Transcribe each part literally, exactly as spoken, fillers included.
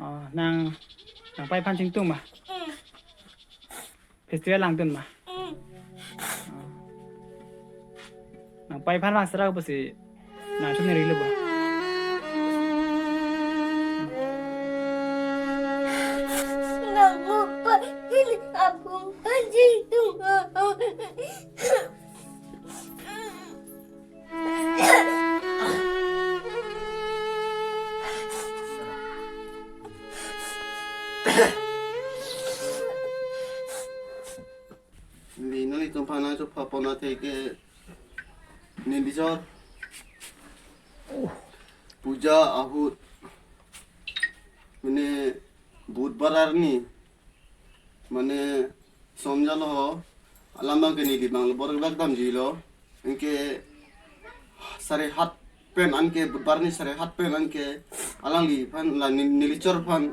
Oh, nang, nang pei aphan chingtung ma? Mm. Festival langdun ma? Mm. Oh. Nang pei aphan vang sera pusi nang chun ri lo ba? Nang mo pa, apung panji tung. Neli nanglitum aphan nangchopha pon athe ke neli chor puja ahut mane Budhbar arni mane somjalo ho, alam abang ke neli abang lo bor bak damji lo. Anke sare hat pen anke, Budhbar ni sare hat pen anke alangliphan la ni-, neli chor aphan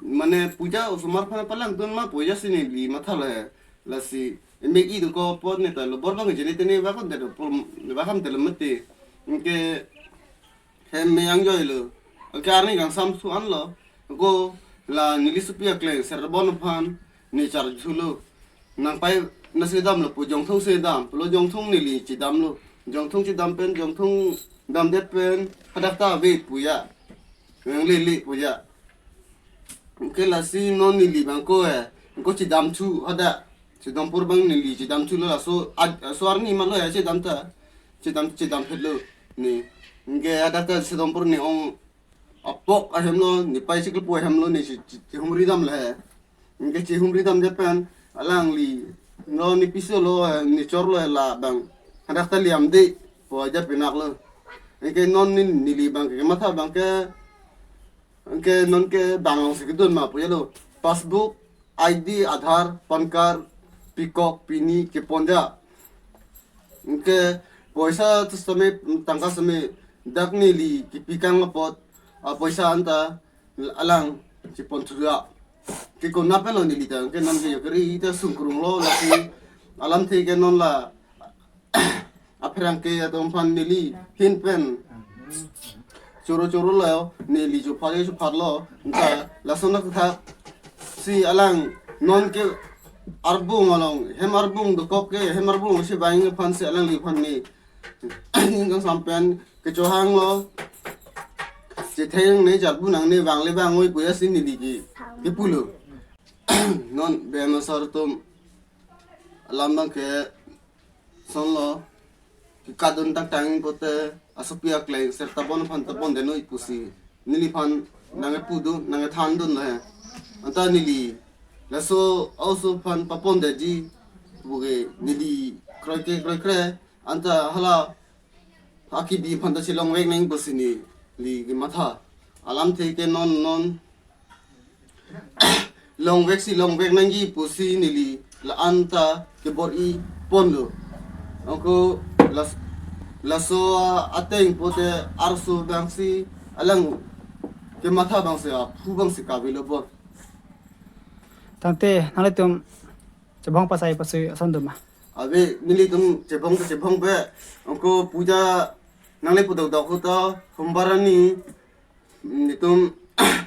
mane puja osomar aphan palangdun ma puja si neli matha lo he. Lasi emek i do ko pot ne ta lo bor abang jene tene bakam te lo pul-, bakam te lo mati. Anke hem me angjoi lo. Anke arni kangsam su an lo. Ko la neli sopi akleng serbon aphan ne charju lo. Nang pei na sedam lo pu Jongthong sedam. Pulo Jongthong neli chedam lo. Jongthong chedam pen, Jongthong damdet pen hadak ta ave puja. Nang lele puja. Anke lasi non neli abang ko he. Ko chedam thu hadak. Sedompur abang neli chedam thu lo laso ad-, laso arni ma lo he chedam ta. Chedam, chedam phet lo ne. Anke hadak ta Sedompur ne ong apok ahem lo, ne pei chiklo pu ahem lo ne che-, che-, chehumri dam lo he. Anke chehumri damdet pen alangli lo ne piso lo he, ne chor lo he la abang. Hadak ta liam de pu aja penak lo. Anke non ne, neli abang ke matha abang ke, anke non ke bang along si kedun ma puja lo. Passbook, I D, Aadhaar, PAN card, pikok, pini, kepon ja. Anke poisa tu sitame, tangka sitame, dak neli kepi kang apot, a poisa anta alang chepon thu ra. Ke kona pen lo neli ta, anke non ke yo keri ta sungkrung lo lasi alamthe ke non la apherangke atum aphan neli ahin pen choro choro lo, neli chopha chopha lo, anta lason athak si alang non ke arbung along, hem arbung dokok ke, hem arbung si bang aphan si alangliphan ne ning kangsam pen kechohang lo, chetheng ne charbu nang ne bang le bang oi puja si neli ke, kepu lo. Non bema sar atum alam abang ke son lo, kekadun tangtang pote asopi akleng serta bon aphan ta pon deno i pusi neliphan nang epu do, nang ethan dun lo he. Anta neli laso a-oso aphan papon detji pu ke neli kroike kroikre, anta hala akibi aphan ta si longvek nang pusi neli kematha. Alamthe ke non non longvek si longvek nangji pusi neli la-an ta kebor-i pon lo. Anke las-, laso ateng pote arso abang si alang kematha abang si aphu abang si kave lo bon. Tangte nanglitum chebong pasai pasui ason do ma? Ave, nelitum chebong ta chebong pe. Anke puja nangle pu dokdok ahut ta Hombar arni nelitum,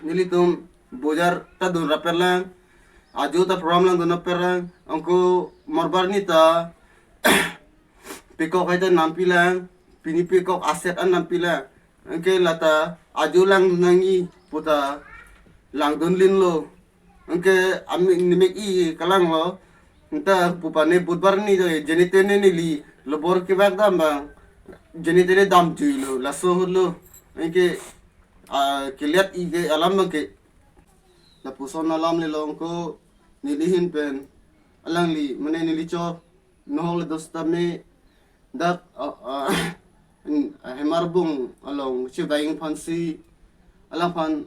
nelitum bojar ta dun rap-et lang, ajo ta program langdun rap-et lang, anke Morbar arni ta pikok hai ta nampi lang, pini pikok aset an nampi lang, anke lata ajo lang nangji pu ta langdun lin lo. Anke ami nemek i kelang lo. Anta pupa ne Budhbar arni ta jene tene neli lo bor kevak dam abang, jene tene damjui lo, laso ahut lo. Anke, ah, keliat i ke alam abang ke lapuson alam le long ko neli ahin pen alangli mane neli chor Nohok Ledo sitame dak, ah, ah, hem arbung along chevang aphan si alangphan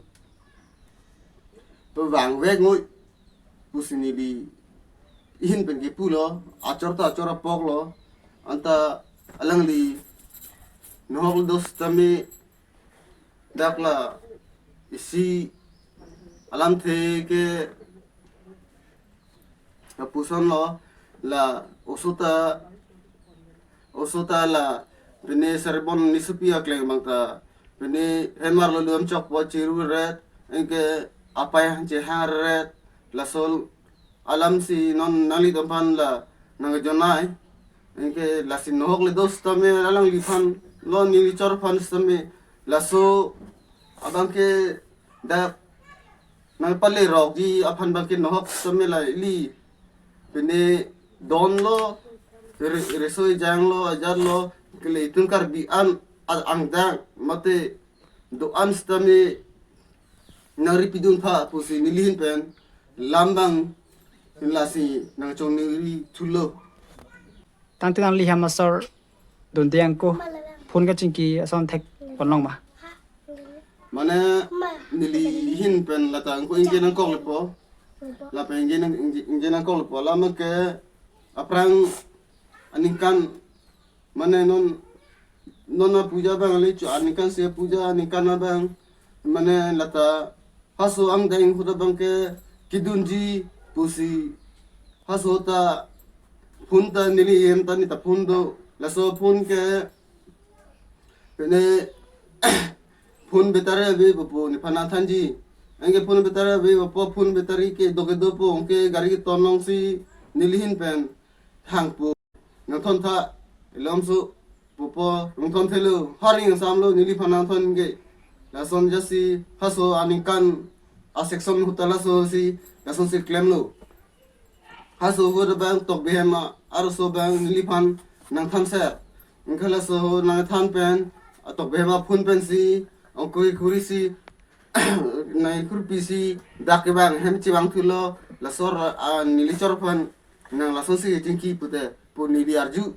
pevangvek noi pusi neli ahin pen kepu lo, achor ta achor apok lo, anta alangli Nohok Ledo sitame dak la isi alamthe ke lapuson lo, la oso ta, oso ta la pine serbon nesopi akleng abang ta pine hem arlo lum chokpo chiru ret, anke apai hanche hangret, laso alam si non nanglitum aphan la nangjonai. Anke lasi nohok le dos tame alangliphan lo, neli chor aphan tame laso abang ke dak nangpale rokji aphan abang ke nohok tame la ili. Pine don lo, re-, riso ejang lo, ajat lo, kele itum Karbi an a-, angdeng mate do-an sitame nangri pidun tha pusi nelihin pen lam abang lasi nangchongri thulo. Tangte nangli hem asor dunde angko phone kachingki ason thek ponlong ma? Mane nelihin pen lata angko ingke nangkok lepo. Lapen ingke nang, ingke, ingke nangkok lepo. Lama ke aphrang aningkan, mane non, non apuja abang le cho, aningkan si apuja, aningkan abang, mane lata haso angdeng ahut abang ke kedunji pusi haso ta phone ta neli hem ta neta phone do, laso phone ke pine phone battery ave pupo, nephan nangthanji. Anke phone battery ave pupo, phone battery kedo kedo po, anke gari keton along si nelihin pen hangpo. Nangthon tha, ilom su pupo, nangthon thelo, hari nangsamlo, neliphan nangthon ke. Lason jasi haso aningkan a section ahut ta laso si, lason si klemlo. Haso ahut abang tok behem a, arloso abang neliphan nangthan ser. Anke laso nangthan pen, a tok behem a phone pen si, angko khuri si, nai khurpi si, dak ke abang hem chevang thulo, laso ra-, a, neli chor aphan nang lason si chingki pute, pu neli arju,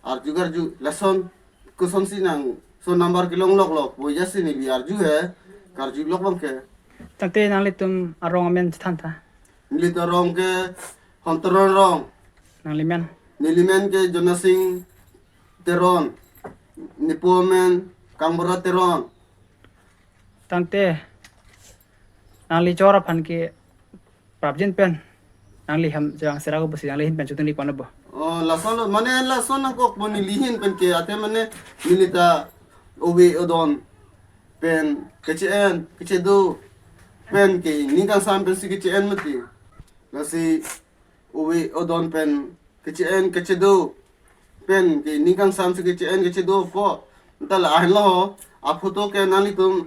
arju karju, lason koson si nangso number kelong lok lok, pu jasi neli arju he, karju lok abang ke. Tangte nanglitum arong amen chethan tha. Nelitum arong ke Honteron Rong. Nanglimen? Nelimen ke Jonasing Teron. Nepo amen Kangbura Teron. Tangte nangli chor aphan ke prapjin pen nangli hem chevang sera ko pusi nanglihin pen chotun ri pon bo? Oh, lason lo, mane lason nangkok bo nelihin pen ke, ate mane nelita ove odon pen keche-en kechedo pen ke ning kangsam pen si keche-en mati. Lasi ove odon pen keche-en kechedo pen ke ning kangsam si keche-en kechedo po. Nta lahenlo a photo ke nanglitum,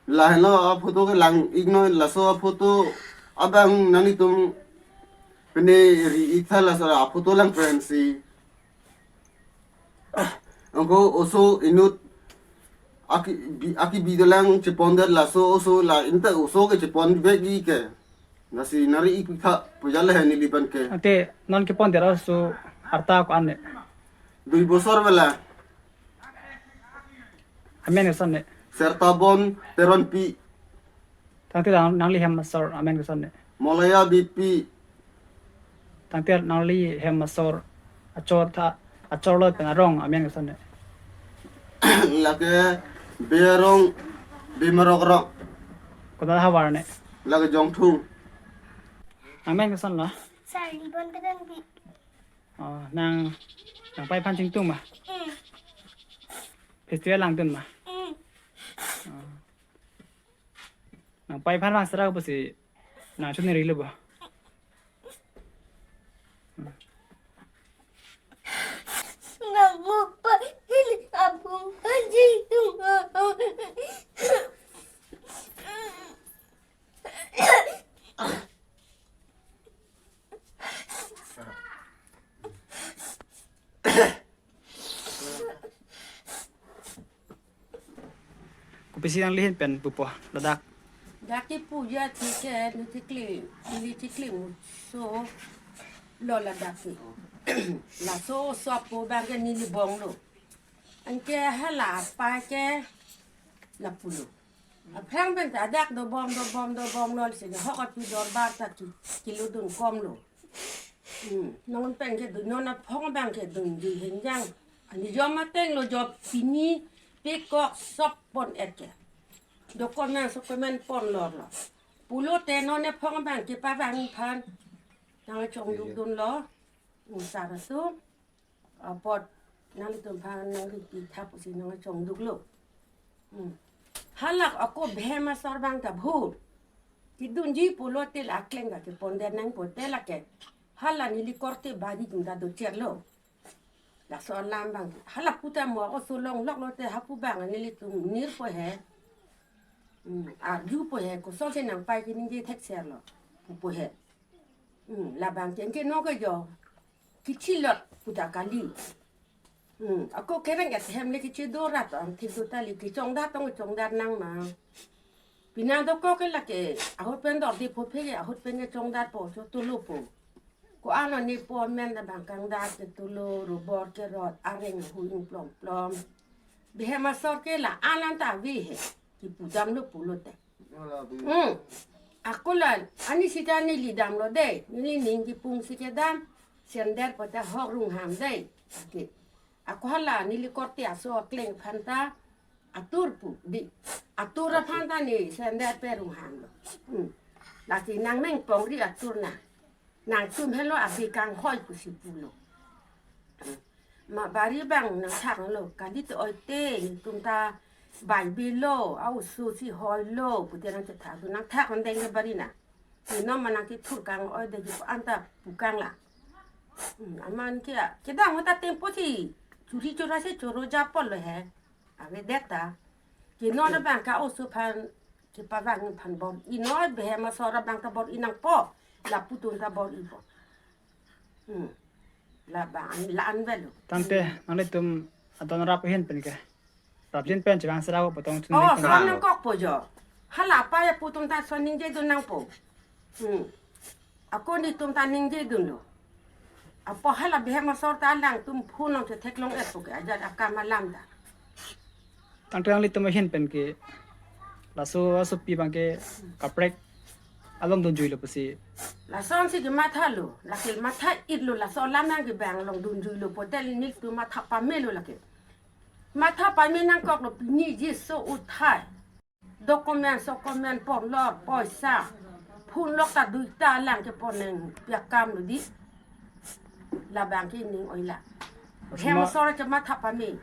lahenlo a photo ke lang-iknon, laso a photo abang nanglitum pine ri-ik tha, laso a photo lang pen si. Angko oso inut aki bi, aki bi dolang chepon det, laso oso la inte oso ke chepon bek-i ke. Lasi nangri-ik tha pu jale he neli pen ke. Ante non kepon det oso arta ko-an ne? Dui bosor bela. Amen koson ne? Sertabon Teronpi. Tangte nang, nangli hem asor amen koson ne? Molaya Beypi. Tangte nangli hem asor achor tha, achor lo pen arong amen koson ne? Lake Bey arong, Bey Marok arong. Kota havar ne? Lake Jongthung. Amen koson lo? Saribon Teronpi. Oh, nang, nangpai aphan chingtung ma? Mm. Festival langdun ma? Mm. Oh. Nangpai aphan vang sera pusi nangchoningri lo bo? Nang mo pa ini abung anjing tung. Kopisi nanglihin pen pupo ladak? Dak ke puja ti ke neli chikli, neli chikli muso lo ladak ke. Laso oso apo abang ke neli bonglo. Anke hala apa ke lapulo. Aphrang pen ta dak dobom, dobom, dobom lo si hok api dorbar ta ki, kilo dun kom lo. Hmm, non pen kedun, non aphong abang kedunji henjang. Anijom ateng lo, jop pini pekok sop pon-et ke. Document, document pon lor lo. Pulote non aphong abang kepavang aphan nangchongduk dunlo. Hmm, sar atum apot nanglitum aphan nangri-ik tha pusi nangchongduklo. Hmm. Halak ako behem asor abang ta bhur. Kedunji pulote la akleng ka kepon det nangpo te lake. Hala neli korte bari atum ta dochotlo. Laso alam abang. Hala pu ta mo oso longlok lote hapu abang nelitum nirpo he. Hmm, arjupo he, kosonsi nangpai keningje thekserlo. Pupo he. Hmm, labang ke anke no ke jo. Kechilot pu ta kali. Hmm, ako kereng ke hem le kechido rat ang thik do ta le kechongdat tong chongdat nang ma. Pini dokok ke lake ahut pen dor di po phe ke ahut pen kechongdatpo cho tulupo. Ko-an ne po amen ta abang kangdat ke tulu, robor kerot, areng huing plom plom. Behem asor ke la-an an ta ave he. Kipu damlo pulote. Hmm. Ako la, ani sita neli damlo de. Neli ning kipung si kedam. Sender po ta hok rungham de. Oke. Ako hala neli korte aso akleng aphan ta atur pu di. Atur aphan ta ne sender pe runghamlo. Hmm. Lasi nang meng pongri atur na. Nangtum helo abi kanghoi pusi pulo. Ma bari abang nangthaklo, kali te oi te, tum ta bai bilo, a oso si hoilo, pute nangchethak, nangthak andeng ke bari na. Ni nom ma nangkethur kang oi de ji pu anta pu kang la. Hmm, aman ke, kedang ta tempo si, churi chura si choro japol lo he. Ave det ta. Ke non abang ka oso aphan, kepavang aphan bor-i noi, behem asor abang ta bor-i nangpo, lapu atum ta bor-ipo. Hmm. Labang, la-an avelo. Tangte, nanglitum adon rap ahin pen ke. Rap jin pen chevang sera ho potong chun Oh, nangkok. Son nangkokpo jo. Hala apa ya pu atum ta son ningjedun nangpo. Hmm. Ako netum ta ningjedunlo. Apo hala behem asor ta alangtum phone nangchetheklong-etpo ke ajat akam alam ta. Tangte nanglitum ahin pen ke laso asopi abang ke kaprek along dunjuilo pusi. Lasonsi kemathalo, lake matha-itlo laso alam nang ke abang along dunjuilo pu tel netum matha pamelo lake. Matha pame nangkoklo pini ji so uthai. Document, socument, ponlor, poisa. Phone lok ta dui ta lang kepon nangpi akam lo di. Labang ke ning oila. Osomar Hem asor chematha pame.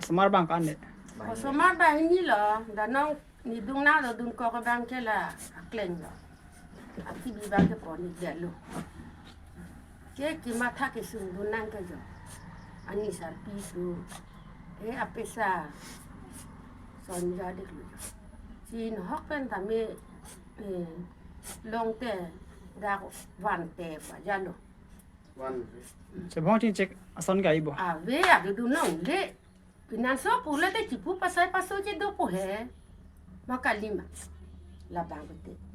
Osomar abang ko-an ne? Osomar abang nilo, danong nedung nanglo dunkok abang ke la akleng lo. Akibi abang kepon-i detlo. Ke kematha kesungdun nang ke jo. Ani sarpi tu. Eh, apesa. Son ja dik lo jo. Chin hok pen tame, eh, longte dak vante pa jalo. Wan. Chevong chingchek ason ga-ibo. Ave, ave dunlongle. Pinanso pulote chipu pasai paso chedopo he. Ma kali ma. Labang bete.